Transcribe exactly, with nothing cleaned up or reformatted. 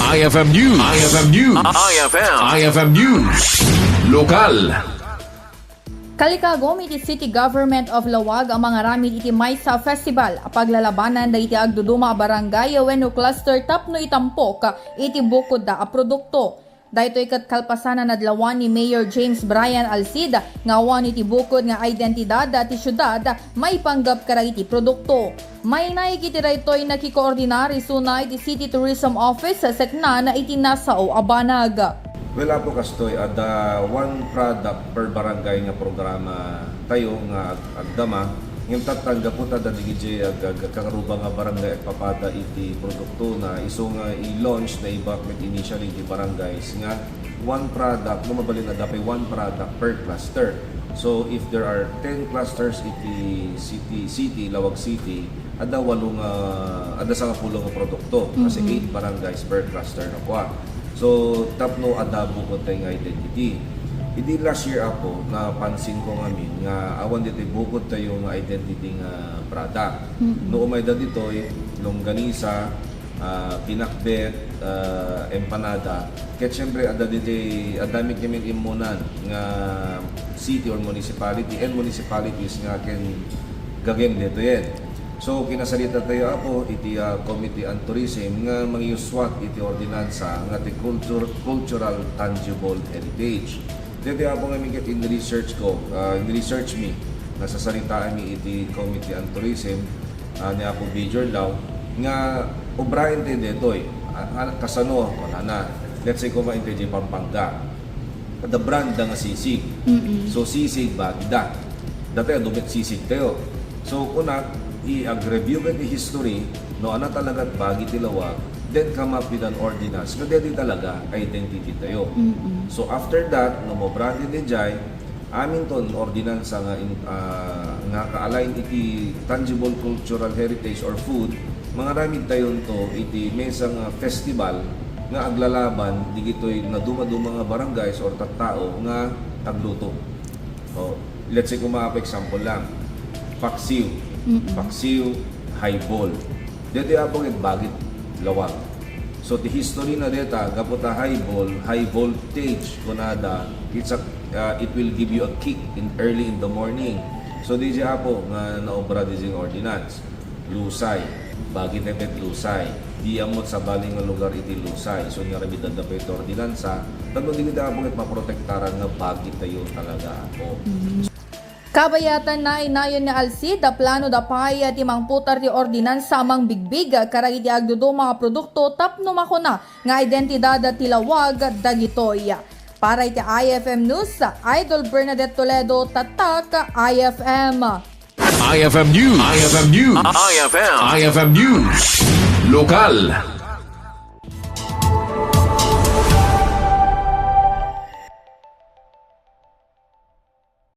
I F M News. I F M News. I F M. I F M News. Lokal. Kalikagum iti City Government of Laoag a mangaramid iti Maysa Festival a paglalabanan dagiti agduduma a barangay wenno cluster tapno itampok iti bukodda a produkto. Daytoy ket kalpasan a nadlawan ni Mayor James Brian Alcid nga awan iti bukod nga identidad ti siudad maipanggep kadagiti produkto. Mainaig iti daytoy nakikoordinar isuna iti City Tourism Office a seknan iti nasao a banag. Well, Apo, kastoy, adda one product per barangay nga programa tayo nga ag-, agdama. Ngem tatta, gapu ta adda dagiti ag-, ag-, agkakaruba nga barangay agpapada iti produktona, isu nga i-launch na iba met initially iti barangays nga one product, no mabalin, adda pay one product per cluster. So, if there are ten clusters iti city, city, Laoag City, adda walo nga, adda sangapulo nga produkto. Kasi Mm-mm. Eight barangays per cluster na kua. So, tapno adda bukod tayo nga identity. Idi last year, Apo, napansin ko ngamin nga awan ditoy bukod tayo nga identity nga product. Mm-mm. No umay da ditoy, longganisa, ah, pinakbet, ah, empanada. Ket siyempre, adda ditoy, adda mi kimin immunan nga city or municipality and municipalities nga ken gagem ditoyen. So, kinasarita tayo, Apo, iti, ah, Committee on Tourism nga mangiuswat iti ordinansa nga ti culture, cultural tangible heritage. Dito, Apo, nga miket in research ko, ah, in research mi, nasasaritaan mi iti Committee on Tourism, ah, ni Apo Major Lau, nga obraen tayo detoy. Ah, ah, kasano, kunana, let's say, kumain tayo di Pampanga. Kada brand da nga sisig. Mm-mm. So, sisig, bagi da. Dati, adu met sisig tayo. So, kuna, i-, ag-review ka ti history, no, ana talaga bagi ti Laoag, then come up with an ordinance nga deti talaga identity tayo. Mm-mm. So, after that, no, mo brand di jay, amin ton ordinansa nga in-, ah, nga ka-align iti tangible cultural heritage or food, mangaramid tayonto iti maysa nga festival nga aglalaban digitoy naduma-duma nga barangays or tattao nga agluto. O, let's say, kung mga example lang, paksiw, Mm-mm. paksiw, highball. Dito, Apo, ket bagi ti Laoag. So, ti history na deta, gapu ta highball, high voltage, kunada, it's a, uh, it will give you a kick in early in the morning. So, di jay, Apo, nga naobra di jay nga ordinance. Lusay. Bagi tayo met Lusay. Di amot sabali nga lugar iti Lusay. So, nga ramidan da pa iti ordinansa, tapno di kita, Apo, ket maprotektaran nga bagi tayo talaga, Apo. Mm. Kabayatan, nainayon ni Alcid a plano da pay ti mangputar ti ordinansa a mangbigbigbig kadagiti agduduma a produkto tapno makuna nga identidad ti Laoag dagitoy. Para iti I F M News, Idol Bernadette Toledo, Tatak, I F M. I F M News. I F M News. I F M. I F M News. Lokal.